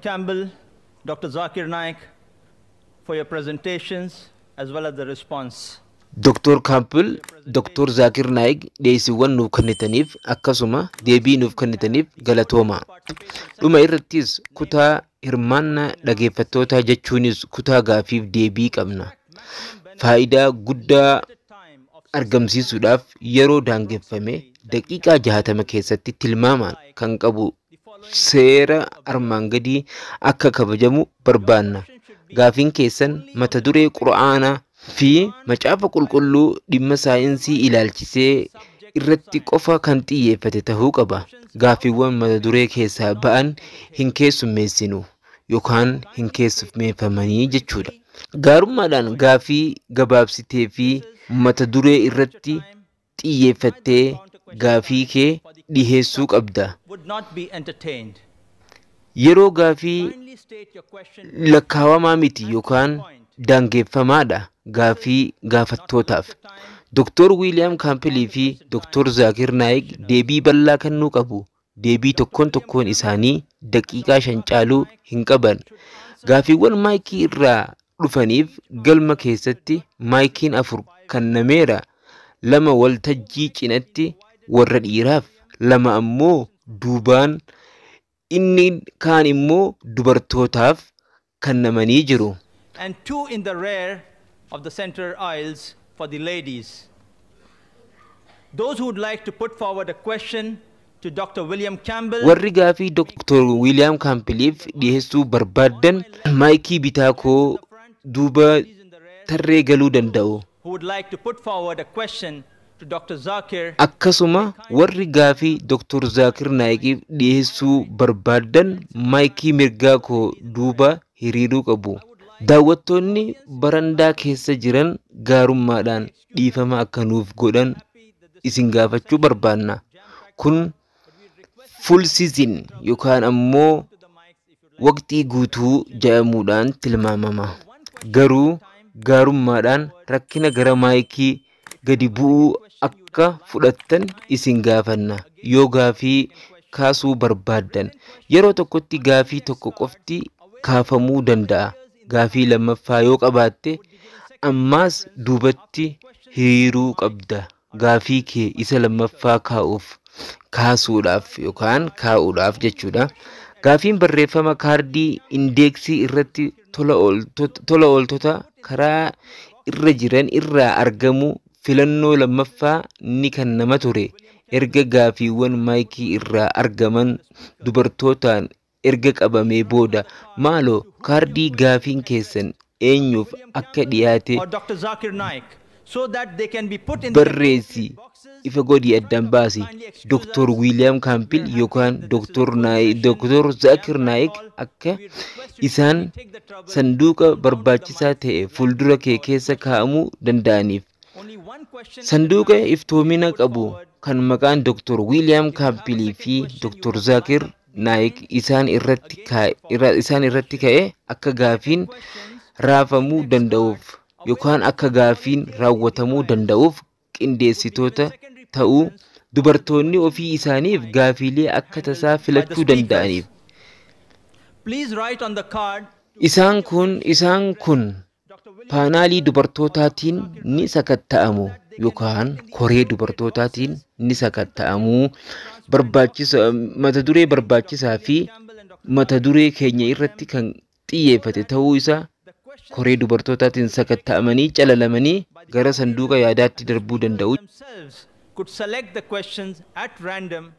Campbell, Dr. Zakir Naik, for your presentations as well as the response. Dr. Kaampil, Dr. Zaakir Naayik dhiyeessiiwwan nuuf kennitaniif akkasuma deebii nuuf kennitaniif galatooma. Dhuma irrattis kutaa hirmaannaa dhaggeeffattootaa jechuunis kutaa gaafiif deebii qabna. Faayidaa guddaa argamsiisuudhaaf yeroo daangeffame daqiiqaa 60 keessatti tilmaamaan kan qabu seera armaan gadii akka kabajamu barbaanna. Gaafiin keessan mata duree Qura'aanaa fi Macaafa Qulqulluu dhimma saayinsii ilaalchisee irratti qofa kan xiyyeeffate tahuu qaba. Gaaffiiwwan mata duree keessaa ba'an hin keessummeessinu yookaan hin keessummeeffamanii jechuudha. Gaarummaadhaan gaaffii gabaabsitee fi mata duree irratti xiyyeeffattee gaaffii kee dhiheessuu qabda. Would not be entertained. Yeroo gaaffii Kindly state your question lakkaawamaa miti yookaan daangeffamaadha gaaffii gaafattootaaf. Dr. Wiiliyaam Kaampilii fi Dr. Zaakir Naayik deebii bal'aa kennuu qabu. Deebii tokkoon tokkoon isaanii daqiiqaa 5 caaluu hin qaban. Gaaffiiwwan maayikii irraa dhufaniif galma keessatti maayikiin 4 kennameera. 2 waltajjii cinatti warra dhiiraaf, 2 ammoo duubaan, inni kaan immoo dubartootaaf kennamanii jiru. and 2 in the rear of the center aisles for the ladies. Those who would like to put forward a question to Dr. William Campbell, Warri gaafii Dr. Wiiliyaam Kaampiliif dhiyeessuu barbaaddan maayikii bitaa koo duuba ladies in the rear tarree galuu danda'u. who would like to put forward a question to Dr. Zakir, Akkasuma warri gaafii Dr. Zaakir Naayikiif dhiyeessuu barbaaddan maayikii mirgaa koo duuba hiriiruu qabu. Daawwattoonni barandaa keessa jiran gaarummaadhaan dhiifama akka nuuf godhan isin gaafachuu barbaanna. Kun full season yookaan ammoo waqtii guutuu jedhamuudhaan tilmaamama. Garuu gaarummaadhaan rakkina gara maayikii gadi bu'uu akka fudhattan isin gaafanna. Yoo gaafii kaasuu barbaaddan yeroo tokkotti gaafii tokko qofti kaafamuu danda'a. Gaafii lammaffaa yoo qabaatte ammaas duubatti hiriiruu qabda. Gaafii kee isa lammaffaa kaa'uuf kaasuudhaaf yookaan kaa'uudhaaf jechuudha. Gaafiin barreeffama kaardii indeeksii irratti tola ooltota karaa irra jiran irraa argamu filannoo lammaffaa ni kennama ture. Erga gaafiiwwan maayikii irraa argaman dubartootaan erga qabamee booda maaloo kaardii gaafiin keessan eenyuuf akka dhiyaate or Dr. Zakir Naik, so that they can be put in the barreessi ifa godhi addaan baasi. Dr. Wiiliyaam Kaampil yookaan Dr. Zaakir Naayik akka isaan sanduuqa barbaachisaa ta'e fuuldura kee keessa kaa'amuu danda'aniif. only one question. Sanduuqa iftoomina qabu kan maqaan Dr. Wiiliyaam Kaampilii fi Dr. Zaakir Naayik isaan irratti ka'e akka gaafiin raafamuu danda'uuf yookaan akka gaafiin raawwatamuu danda'uuf qindeessitoota ta'uu dubartoonni ofii isaaniif gaafiilee akka tasaa filachuu danda'aniif. Please write on the card Isaan kun paanaalii dubartootaatiin ni sakatta'amu yookaan koree dubartootaatiin ni sakatta'amu. Barbaachisa mata duree barbaachisaa fi mata duree keenya irratti kan xiyyeeffate ta'uu isaa koree dubartootaatiin sakatta'amanii calalamanii gara sanduuqa yaadaatti darbuu danda'u. themselves could select the questions at random.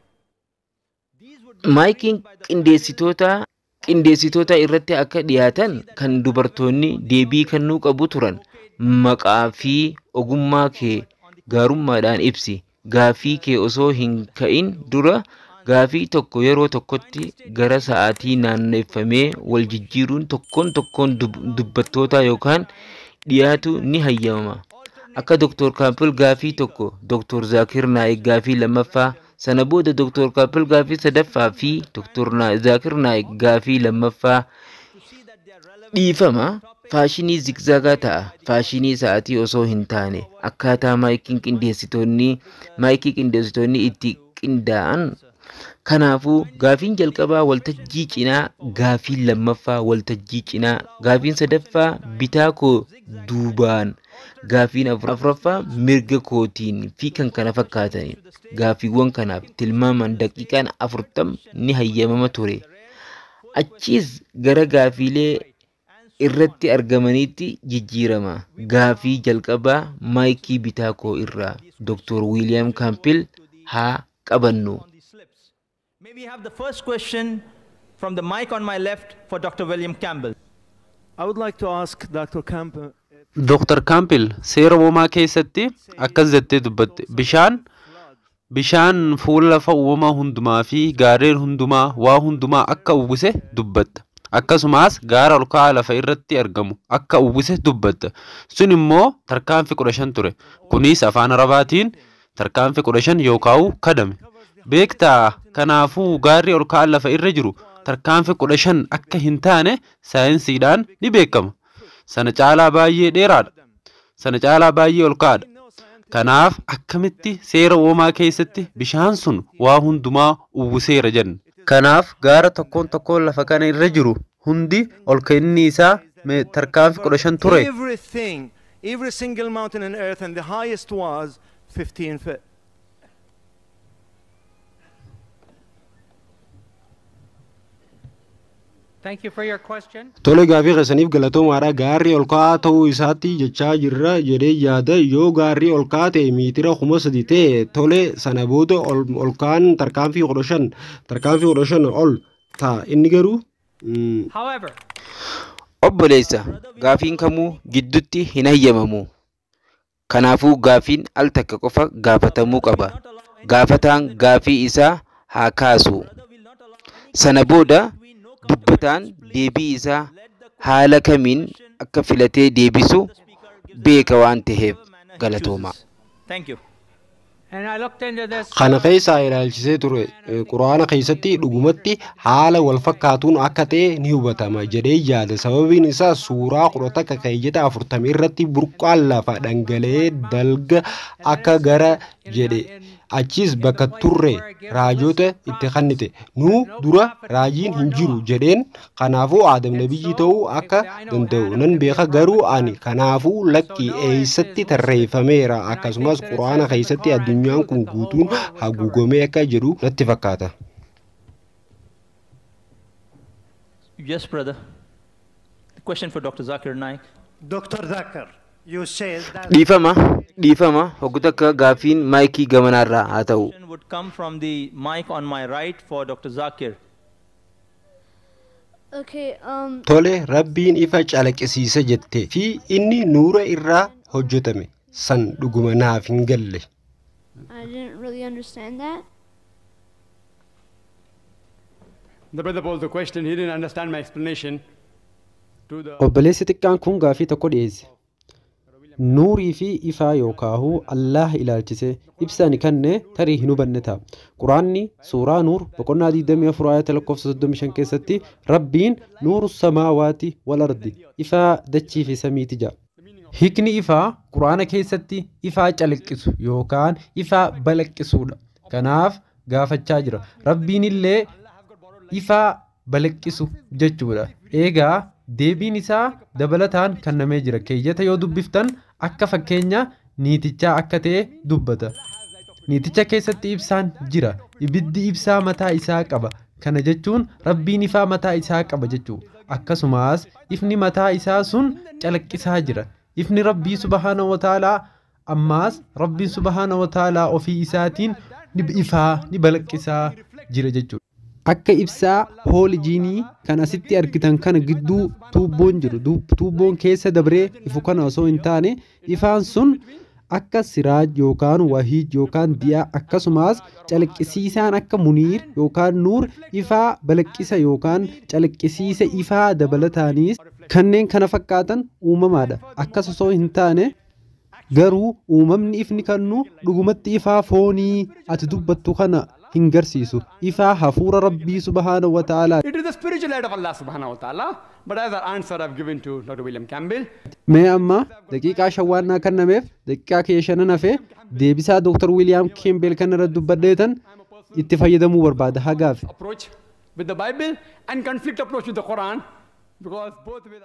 These would be Maayikiin qindeessitoota irratti akka dhiyaatan kan dubartoonni deebii kennuu qabu turan. Maqaa fi ogummaa kee gaarummaadhaan ibsi. Gaafii kee osoo hin ka'in dura gaafii tokko yeroo tokkotti gara sa'aatii naanneffamee wal jijjiiruun tokkoon tokkoon dubbattootaa yookaan dhiyaatu ni hayyamama. Akka Dr. Kaampil gaafii tokko, Dr. Zaakir Naayik gaafii lammaffaa, sana booda Dr. Kaampil gaafii sadaffaa fi Dr. Zaakir Naayik gaafii lammaffaa dhiifama. Faashinii zigzaagaa ta'a. Faashinii sa'aatii osoo hin taane akkaataa maayikii qindeessitoonni itti qindaa'an Kanaafuu gaafiin jalqabaa waltajjii cinaa, gaafiin lammaffaa waltajjii cinaa, gaafiin sadaffaa bitaa koo duubaan, gaafiin afuraffaa mirga kootiin fi kan kana fakkaatani. Gaafiiwwan kanaaf tilmaamaan daqiiqaan 40 ni hayyamama ture. Achiis gara gaafiilee irratti argamaniitti jijjiirama. Gaafii jalqabaa maayikii bitaa koo irraa Dr. Wiiliyaam Kaampil haa qabannu. May we have the first question from the mic on my left for Dr. William Campbell. I would like to ask Dr. Campbell. Dr. Campbell seera uumamaa keessatti akkas jettee dubbatte. Bishaan fuula lafa uumamaa hundumaa fi gaarreen hundumaa waa hundumaa akka uwwise dubbatta. Akkasumas gaara ol ka'aa lafa irratti argamu akka uwwise dubbatta. Sun immoo tarkaanfii 15 ture. Kunis afaan Arabaatiin tarkaanfii 15 yookaan kadame. Beektaa, kanaafuu gaarri ol ka'aa lafa irra jiru tarkaanfii 15 akka hin taane saayinsiidhaan ni beekama. Sana caalaa baay'ee dheeraadha. Sana caalaa baay'ee ol ka'aadha. Kanaaf akkamitti seera uumamaa keessatti bishaan sun waa hundumaa uwwiseera jenna. Kanaaf gaara tokkoon tokkoon lafa kana irra jiru hundi ol ka'inni isaa tarkaanfii 15 ture. Everything, every single mountain on earth, and the highest was 15 feet. Thank you for your question. Tole, gaafii keessaniif galatoomaadha. Gaarri ol ka'aa ta'uu isaatti jechaa jirra jedhee yaada. Yoo gaarri ol ka'aa ta'e miitira 3000 ta'e, tole, sana booda ol ka'aan tarkaanfii 15, tarkaanfii 15 ol ta'a. Inni garuu However, Obboleessa, gaafiin kamuu gidduutti hin hayyamamu. Kanaafuu gaafiin al takka qofa gaafatamuu qaba. Gaafataan gaafii isaa haa kaasu. Sana booda dubbataan deebii isaa haala kamiin akka filatee deebisu beeka waan ta'eef galatooma. Thank you. And I looked into this. Kana keessaa ilaalchisee ture. Quraana keessatti dhugumatti haala wal fakkaatuun akka ta'e ni hubatama jedhee yaada. Sababiin isaa suuraa 11 keeyyata 40 irratti burqaan lafa dhangala'ee dalga akka gara jedhe. Achis bakka turre raajota itti kennite. Nu dura raajiin hin jiru jedheen. Kanaafuu Aadam nabiyyi ta'uu akka danda'u nan beeka, garuu ani kanaafuu lakki eessatti tarreeffameera? Akkasumas quraana keessatti addunyaan kun guutuun haguugamee akka jedhu natti fakkaata. Yes, brother. The question for Dr. Zakir Naik. Dr. Zakir, you said that Dhiifama, dhiifama, hoggu takka gaafiin maayikii gamanaarraa haa ta'u. Question would come from the mic on my right for Dr. Zakir. Okay, Tole, Rabbiin ifa calaqqisiisa jette fi inni nuura irraa hojjetame san dhuguma naaf hin galle. I didn't really understand that. The brother posed the question, he didn't understand my explanation to the Obboleessi xiqqaan kun gaafii tokko dhiyeesse. Nuurii fi ifaa yookaahu Allaah ilaalchise ibsa ani kenne tarii hin hubanne ta'a. Quraanni suuraa Nuur boqonnaa 24 ayata lakkoofsa 35 keessatti Rabbiin nuuru samaawaati wal ardi, ifaa dachii fi samiiti jedha. Hiikni ifaa Quraana keessatti ifaa calaqqisu yookaan ifaa balaqqisuudha. Kanaaf gaafachaa jira. Rabbiin illee ifaa balaqqisu jechuudha. Eegaa deebiin isaa dabalataan kennamee jira. Keeyyata yoo dubbiftan akka fakkeenya niitichaa akka ta'e dubbata. Niiticha keessatti ibsaan jira. Ibiddi ibsaa mataa isaa qaba. Kana jechuun Rabbiin ifaa mataa isaa qaba jechuudha. Akkasumas ifni mataa isaa sun calaqqisaa jira. Ifni Rabbii subhaana wa ta'aalaa, ammaas Rabbiin subhaana wa ta'aalaa ofii isaatiin ni ifaa ni balaqqisaa jira jechuudha. Akka ibsaa hoolijiinii kan asitti argitan kana gidduu tuubboon jiru, tuubboon keessa dabree ifu kana osoo hin taane, ifaan sun akka siraaj yookaan wahiij yookaan di'aa, akkasumas calaqqisiisaan akka muniir yookaan nuur ifaa balaqqisa yookaan calaqqisiisa ifaa dabalataanis kanneen kana fakkaatan uumamaadha. Akkas osoo hin taane garuu uumamni ifni kannu dhugumatti ifaa foonii ati dubbattu kana hin garsiisu. Ifaa hafuura Rabbii subhaanahu wa ta'aalaa. It is the spiritual light of Allah subhanahu wa ta'ala. But as an answer I've given to Dr. William Campbell, Mee amma daqiiqaa 5 waan kennameef daqiiqaa kee shanan hafee deebisaa Dr. Wiiliyaam Keembeel kana irratti dubbadheetan itti fayyadamuu barbaada hagaaf. Approach with the Bible and conflict approach with the Quran, because both ways.